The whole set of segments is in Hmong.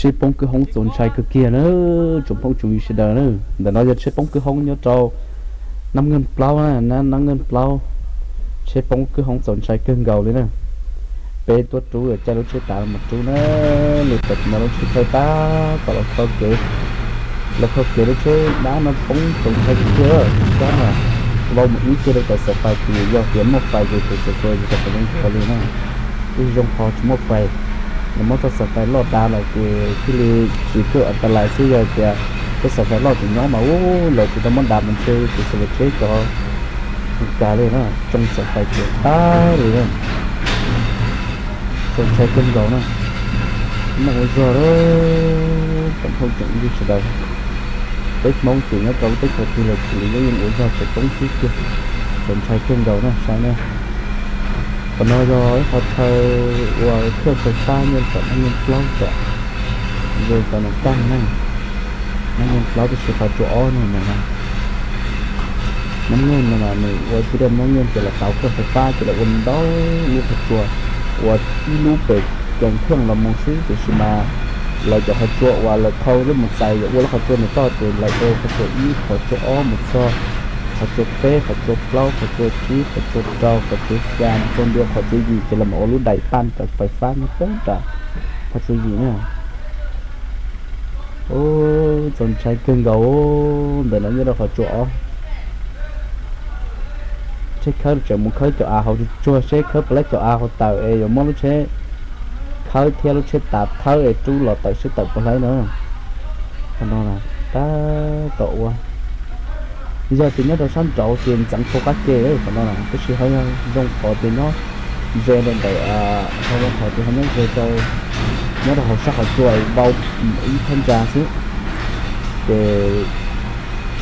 Tsheb poob kwj hoob txaus ntshai kawg kiag na, tsoom phooj tsoom ywg sawv daws na. Ntawm no yog tsheb poob kwj hoob nyob rau Nab Nkeej Plaub na, Nab Nkeej Plaub. Tsheb poob kwj hoob txaus ntshai kawg nkaus li na. Peb tuaj rub caij lub tsheb tav los mus rub na, lwm tus no lub tsheb thawj tab tom los kho kev, los kho kev lub tsheb dab no poob txaus ntshai kawg kiag, kab na. Vau mus ib kiag rau tom xav fais ces yog tias muaj fais ces tus xav fais ces tau qhov zoo kho li na. Twb zoo qhov tsis muaj fais, nws muab txoj xav fais loj dav lawm ces thiaj li tsis kawg a ta lais xwb, yog tias txoj xav fais loj ces nyob mas ub lawv tsis tau muab dav mus ntshe tus xav fais tsheb cov kas li na, tsoo xav fais ces tag li na. Txaus ntshai kawg nkaus na. Noj ua zog tsoom phooj tsoom ywg sawv daws, peb Hmoob ces nyob rau lub teb chaws twg los tsis yeej ua zog tseem poob xwb tiag. Txaus ntshai kawg nkaus na, saib na. Qhov no yog ib qhov chaw uas khawb fais fab nyob tom Nab Nkeej Plaub tom, ze tom Noom Kaj na. Nab Nkeej Plaub tab sis qhov tsua ob no mas, Nab Nkeej no mas nws ua tib daim Nab Nkeej ces los tau khawb fais fab ces los ua ntau lub qhov tsua, ua ib lub pem Kees Kheej los mus xwb, tiam sis mas lawv cov qhov tsua uas lawv thau lub mus txais yuav ua lub qhov tsua ntawm toj ces lawv ua qhov tsua ib, qhov tsua ob mus txog qhov tsua peb, qhov tsua plaub, qhov tsua tsib, qhov tsua rau, qhov tsua xya mus txog ntua qhov tsua yim ces lawv mam ua lub daim paj fais fab nyob pem nram qhov tsua yim na. Ub, txaus ntshai kawg nkaus. Ntawm no nyob rau qhov tsua ob. Tsheb khawb tseem mus khawb cov av hauv tsuag tsuag seb khawb puas laib cov av hauv tawm es yuav muab lub tsheb khawb thiab lub tsheb tav thawb es rub los tawm seb tawm puas laib na. Qhov no tab tom ua, yog tias nyob rau sab nraud ces ntxeev tau qab ke qhov no na, tab sis ho yog zoo qhov tias nyob ze rau ntawm, ho zoo qhov tias ho nyob ze rau, nyob rau hauv sab qhov tsua vau ib thaj ntsa xwb, ces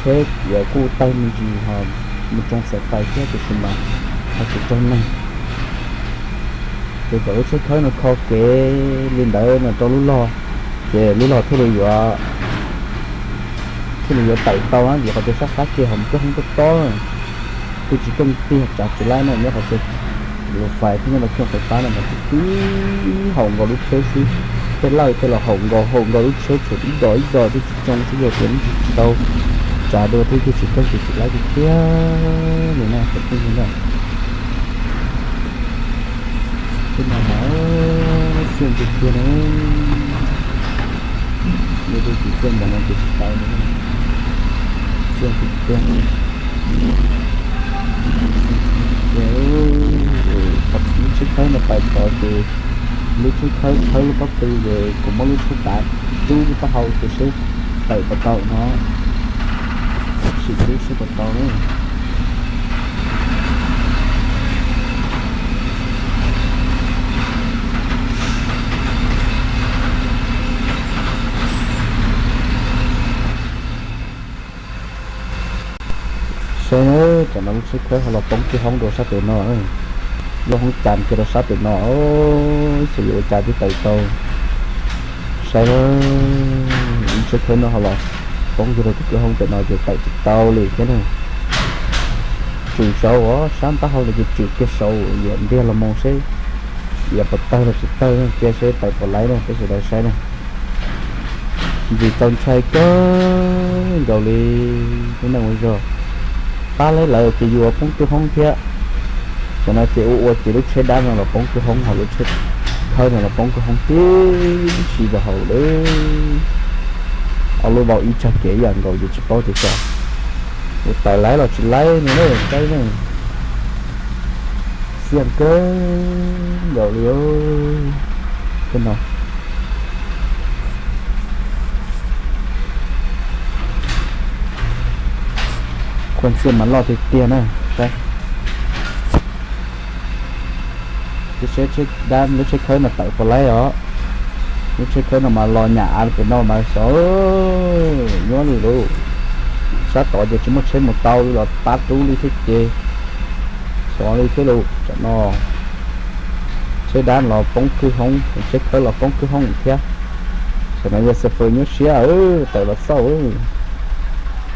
tsheb kuj tawg me ntsis ho mus tsoo xav fais thiab tiam sis mas ho tsis raug neeg. Ces kom lub tsheb khawb no kho kev li ntawd no rau lub log, ces lub log thiaj li yuav, thiaj li yuav tawm tau na, vim qhov tias sab qab ke ho mus kwj hoob tob tob, kuj tsis keej tiag tsav tsis laib na, nyob qhov tias lub fais thiab nyob rau khawb fais fab no mas twb haum nkaus lub tsheb xwb, tej lawj tej los haum nkaus haum nkaus lub tsheb tshuav ib dos ib dos twb tsis tsoo xwb, yog tias tsis tau tsav dua twb tsis keej tsis laib tiag tiag li na cov phooj ywg na. Tej no mas xiaj tiag tiag na, yog tus tsis xiaj ntawd no ces tsis tau li, xiaj tiag tiag. Ces lub tsheb khawb no pais tod ces lub tsheb khawb khawb lub pob tw ces kuv muab lub tsheb tav rub lub taub hau ces seb tawm puas tau no, sim rub seb puas tau na. Saib na, tam no lub tsheb khawb ho los poob kwj hoob rau sab pem no, lub hoob cas kiag rau sab pem no, xyov yuav ua cas thiaj tawm tau. Saib na, lub tsheb khawb no ho los poob kiag rau tus kwj hoob pem no ces tawm tsis tau li thiab na. Tswm saud os, sab npab hau no ces tswm kiag saud, yuav ntiag los mus seb yuav puas tawg los tsis tawg, cia seb tawm puas laib na peb sawv daws saib na. Ntxim txaus ntshai kawg nkaus li, lub neej ua zog. Pab lawv ces yuav poob kwj hoob thiab. Tam no ces ua ua ces lub tsheb dab no los poob kwj hoob, ho lub tsheb khawb no los poob kwj hoob tib si rau hauv lawm. Ob lub vau ib tsag kev ib yam nkaus ces tsis paub tias xyov yuav tawm laib los tsis laib no na, saib na. Xiaj kawg nkaus li. Tej no khuam xiaj mas loj tiag tiag na. Saib, seb dab lub tsheb khawb no tawm puas laib os. Lub tsheb khawb no mas los nyam av pem no mas xyov, nyuaj li lauj. Sab tod ces tsis muaj tsheb mus tau li los pab rub li thiab ces xyov li thiab lauj. Tam no tsheb dab los poob kwj hoob, tsheb khawb los poob kwj hoob thiab. Tam no yog xav fwm nyuaj siab, tawm los xauj.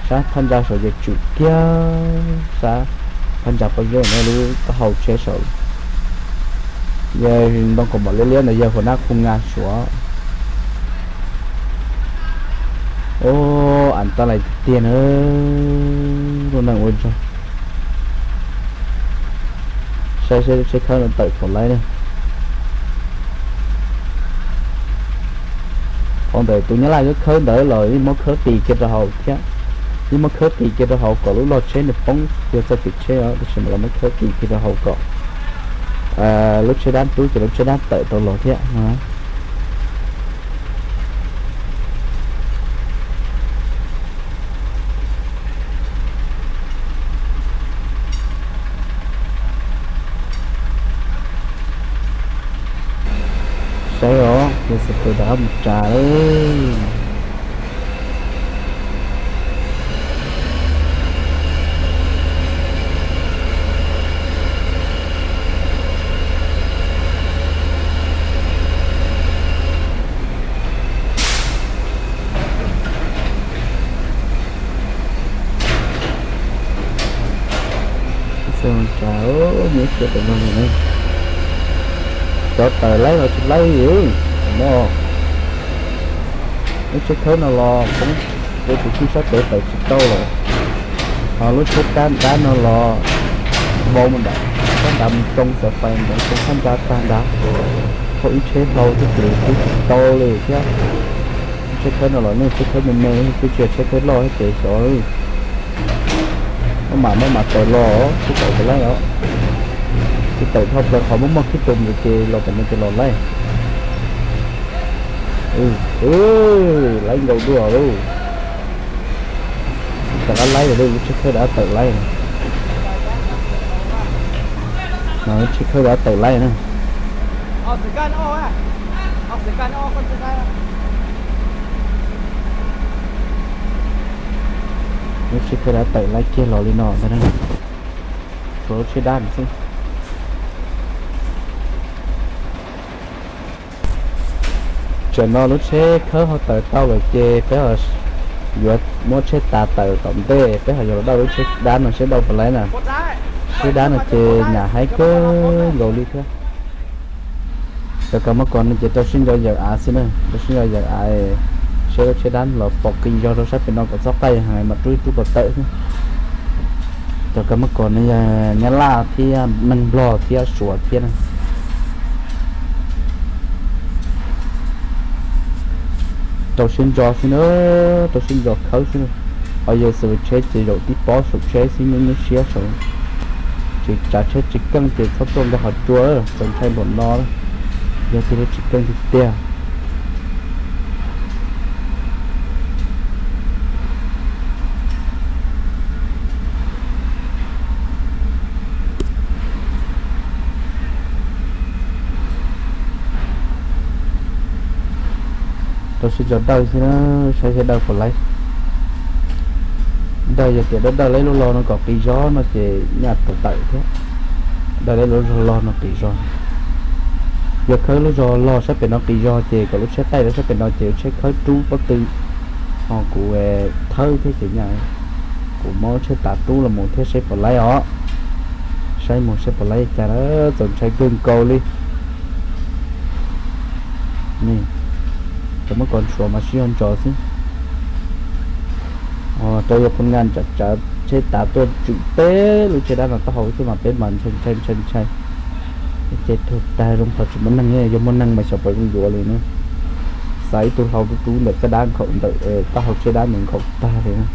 Sab phab ntsa saud ces tswm kiag, sab phab ntsa pob zeb no lub taub hau tsheb saud. Yog ntoo kaus mom liab liab ntawd yog hua nab khu nga suav. Tau lais tiag tiag na, lub neej ua zog. Saib seb lub tsheb khawb no tawm puas laib na. Qhov ntawm tus Nyab Laj khawb ntawd los yeej muab khawb qis kiag rau hauv thiab, yeej muab khawb qis kiag rau hauv kom lub log tsheb nws poob kiag txoj kev tsheb os, tab sis mas lawv muab khawb qis kiag rau hauv kom lub tsheb dab rub ces lub tsheb dab tawm tau los thiab no. Saib os, yog xav tus rov qab mus tsa lawm. Xav mus tsa, nyob siab tawm no li na. Cov tawm laib los tsis laib li no. Lub tsheb khawb no los poob rau tus tsheb sab pem tawm tsis tau lawm. Ho lub tsheb dab dab no los vau mus nram sab nrad mus tsoo xav fais ntawd tsoo sab nrad tag nrad, thauj ib tsheb hlau xwb ces twb tsis tau li thiab. Lub tsheb khawb no los nej tsheb khawb me me xwb tsis yog tsheb khawb loj thiab ces xyov. Maj mam maj mam tawm los twb tawm tsis laib os. Twb tawm dhau plaws qhov muaj muaj khib tus ntawd ces los pem no ces los laib. Laib nkaus dua lauj. Rov qab laib lawm, lub tsheb khawb rov qab tawm laib. Lub tsheb khawb rov qab tawm laib na. Lub tsheb khawb rov qab tawm laib kiag los li no ntag na. Tshuav lub tsheb dab no xwb. Tsam no lub tsheb khawb ho tawm tau lawm ces peb ho yuav muab tsheb tas tawm tom ntej, peb ho yuav los dauj lub tsheb dab no seb dauj puas laib na. Tsheb dab no ces nyam haib kawg nkaus li thiab. Cov kab mob kos no ces rau siab ntso yawm av xwb na, rau siab ntso yawm av, seb lub tsheb dab los pom qis zog rau sab pem no kom txhob qaij heev mas rub ib rub puas tawm xwb. Cov kab mob kos no yog Nyab Laj thiab neeg Nplog thiab Suav thiab na. Rau siab ntso xwb na, rau siab ntso khawb xwb na. Ho yog xav tsheb ces zaum tib pob saum tsheb xwb, nyuaj nyuaj siab saud. Tsis tsav tsheb tsis keej ces txhob tuaj nkag qhov tsua, txaus ntshai npaum no. Yog tiag li tsis keej tiag tiag. Rau siab ntso dawj xwb na, saib seb dawj puas laib. Dawj yog tias dawj dawj laib lub log no kom qis zog no ces nyaj tawm tawm thiab. Dawj laib lub zog log no qis zog. Yog khawb lub zog log sab pem no qis zog ces kom lub tsheb qaij rau sab pem no ces lub tsheb khawb rub pob tw. Ho kuv thawb thiab ces nyaj kuv muab lub tsheb tas rub los mus thiab seb puas laib os. Saib mus seb puas laib cas na, txaus ntshai kawg nkaus li. Cov mob kos Suav mas siab ntso xwb. Rau yog phoo naj tsam tsav tsheb tas tuaj tswm peb lub tsheb dab no taub hau xwb mas peb mas ntshai ntshai ntshai ntshai. Ces tuag tag zoo qhov tsis muaj neeg, yog muaj neeg mas xyov puas zoo yuav li na. Xav ib tug hlau rub rub ntawm kab dab nkhaus ntawm taub hau tsheb dab ntawd nkhaus tag li na.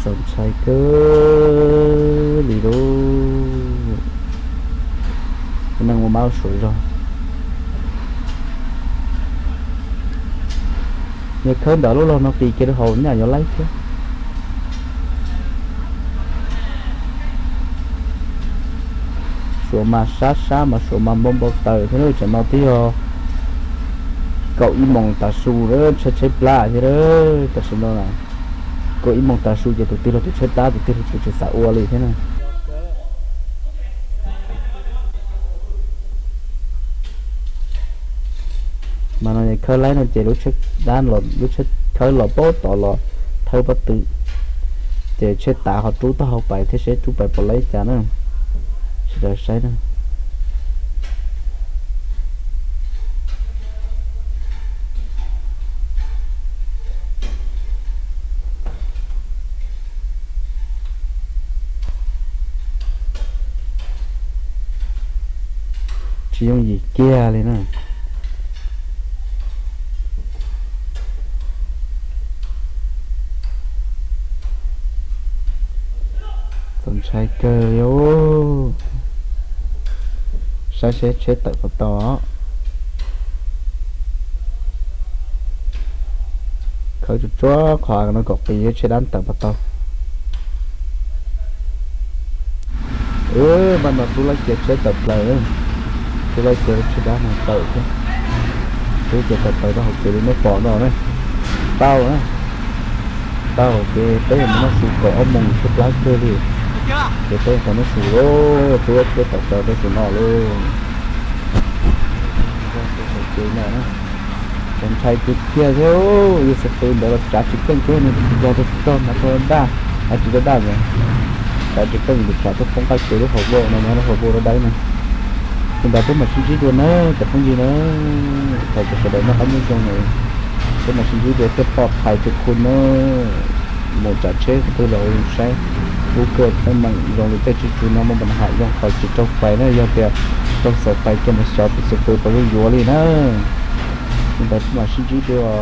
Txaus ntshai kawg li lauj. Neeg ua mab ua suav zog. Yog khawb ntawm lub log no qis kiag rau hauv nyaj yuav laib thiab. Suav mas sab sab mas Suav mas npau npau taws thiab, tsam no twb yog kaum ib moos tav su lawm, tshaib tshaib plab thiab tam sim no na. Kaum ib moos tav su ces tus twg los tus tshaib plab, tus twg los tus tsis xav ua li thiab na. Mas no khawb laib no ces lub tsheb dab, lub tsheb khawb los pab tod los thawb pob tw, ces tsheb tav ho rub taub hau pais thiab seb rub pais puas laib cas na. Sawv daws saib na. Tsis yooj yim kiag li na. Txaus ntshai kawg li. Saib seb tsheb tawm puas tau. Khawb tsuag tsuag qhov no kom qis tsheb dab tawm puas tau. Npaj no tub lab cia tsheb tawm plaws. Tub lab cia tsheb dab no tawm thiab. Tub cia tawm plaws rau hauv kev li nej pom no na. Tau na. Tau ces peb yuav mus noj su kaum ob moos tshaib plab kawg li. Ces peb yuav tau noj su lauj, tub lab tsheb tawm plaws rau saum no lauj. Ces no na, txaus ntshai tiag tiag thiab. Yus xav pw ntawd los tsav tsis keej thiab, nws yog rau tsis tau hnav rau daj, hnav tsis tau daj ntawd. Tsav tsis keej ces tsav tuaj poob qab kev lub hauv vaj no, nyob rau hauv vaj dawb dawb na. Li ntawd peb mam sib ntsib dua na cov phooj ywg na. Thov kom sawv daws noj qab nyob zoo na. Peb mam sib ntsib dua tej poj phais tej khu na. Mus tsav tsheb qhov twg los ua zoo saib. Lub kawg teeb meem zoo li tej tsiv tsuv no muaj npa ham zoo qhov tsis raug fais na, yog tias raug xaus fais ces mus xyov tus xov pw puas yuav yuav li na. Li ntawd peb mam sib ntsib dua.